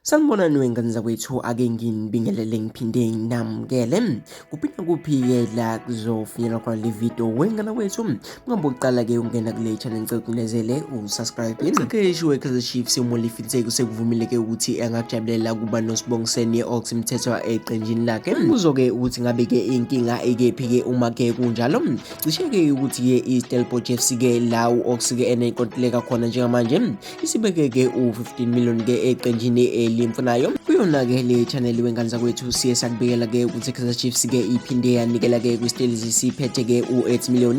Sanibonani wengane zakwethu, ake nginibingelele ngiphinde nginamukele. Kuphi nakuphi-ke la kuzofinyelwa khona le video wengane wethu. Ungabe uqala-ke ungena kule channel, ngicela ucinezele usubscribe. Umqeqeshi we-Kaizer Chiefs uMolefi Ntseki usekuvumile-ke ukuthi angakujabulela ukuba noSibongiseni Ox Mthethwa eqenjini lakhe. Umbuzo-ke ukuthi ngabe-ke inkinga ikephi-ke uma-ke kunjalo. Cishe-ke ukuthi-ke i-Stellenbosch FC-ke la u-Ox-ke enenkontileka khona njengamanje isibeke-ke u-15 million ke eqenjini elimfunayo. Kuyona-ke le channel wengane zakwethu siye sakubikela-ke ukuthi Kaizer Chiefs ke iphinde yanikela-ke kwi-Stellies siphethe-ke u-8 million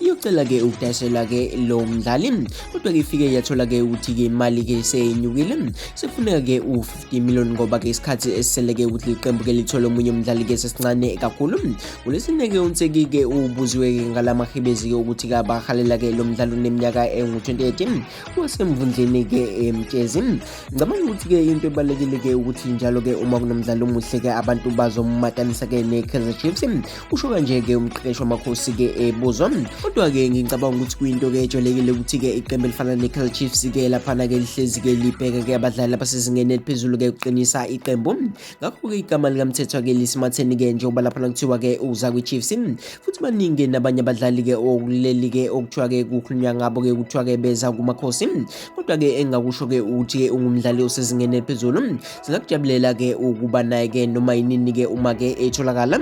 iyocela-ke ukudayisela-ke lo mdlali, kodwa-ke ifike yathola-ke ukuthi-ke imali-ke seyinyukile, sekufuneka-ke u-50 million ngoba-ke isikhathi esiseleke ukuthi liqembu-ke lithole omunye umdlali-ke sesincane kakhulu. Kulesine-ke uNtseki-ke ubuziwe-ke ngalamahibezi-ke ukuthi-ke abahalela-ke lo mdlali oneminyaka engu-28 wasemvundleni-ke eMtshezi. Ngicabanga ukuthi-ke into ebalulekile-ke ukuthi njalo-ke uma kunomdlalo omuhle-ke abantu bazomatanisa-ke ne-Kaizer Chiefs, usho kanje-ke umqeqeshi waMakhosi-ke ebuzwa. Kodwa-ke ngicabanga ukuthi kuyinto-ke ejwayelekile ukuthi-ke iqembu elifana ne-Kaizer Chiefs-ke laphana-ke lihlezi-ke libheke-ke abadlali abasezingeni eliphezulu-ke ukuqinisa iqembu. Ngakho-ke igama likaMthethwa-ke lisimatheni-ke njengoba laphana kuthiwa-ke uza kwi-Chiefs, futhi baningi nabanye abadlali-ke okuleli-ke okuthiwa-ke kukhulunywa ngabo-ke kuthiwa-ke beza kuMakhosi. Kodwa-ke engingakusho-ke ukuthi-ke ungumdlali osezingeni eliphezulu, singakujabulela-ke ukuba naye-ke noma yinini-ke uma-ke etholakala,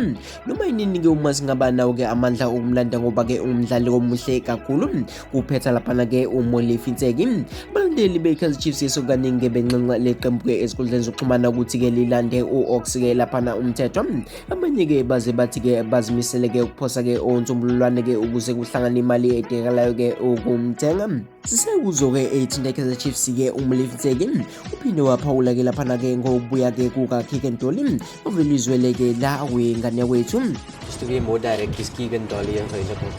noma yinini-ke uma singaba nawo-ke amandla okumlanda ngoba-ke ungumdlali omuhle kakhulu, kuphetha laphana-ke uMolefi Ntseki. Abalandeli be-Kaizer Chiefs yesokaningi-ke benxenxa leqembu-ke ezinkundleni zokuxhumana ukuthi-ke lilande u-Ox-ke laphana uMthethwa. Abanye-ke baze bathi-ke bazimisele-ke ukuphosa-ke onsumbululwane-ke ukuze kuhlangane imali edingakalayo-ke ukumthenga. Sisekuzo-ke ethinta i-Kaizer Chiefs-ke uMolefi Ntseki uphinde waphawula-ke laphana-ke ngokubuya-ke kukaKeagan Dolly ovelizwele-ke la wengane yakwethu. Just to be more direct, is Keagan Dolly available?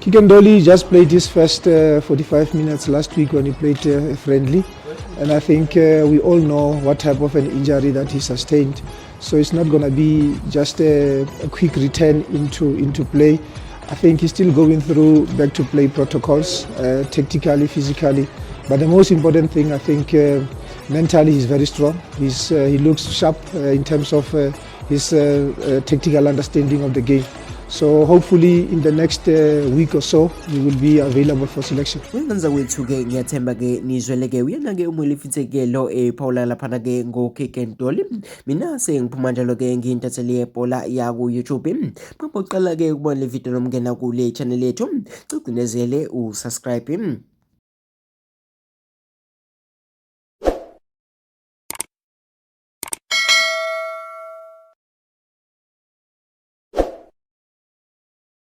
Keagan Dolly just played his first 45 minutes last week when he played a friendly, and I think we all know what type of an injury that he sustained. So it's not going to be just a quick return into play. I think he's still going through back to play protocols, tactically, physically. But the most important thing, I think, mentally he's very strong. He looks sharp in terms of his tactical understanding of the game. So hopefully in the next week or so, he will be available for selection. Wengane zakwethu-ke ngiyathemba-ke nizwele-ke uyena-ke uMolefi Ntseki lo ephawula laphana-ke ngoKeagan Dolly. Mina sengiphuma njalo-ke ngiyintatheli yebhola yaku-YouTube. Mawuqala-ke ukubona le video nomngena kule channel yethu, ugcinezele usubscribe.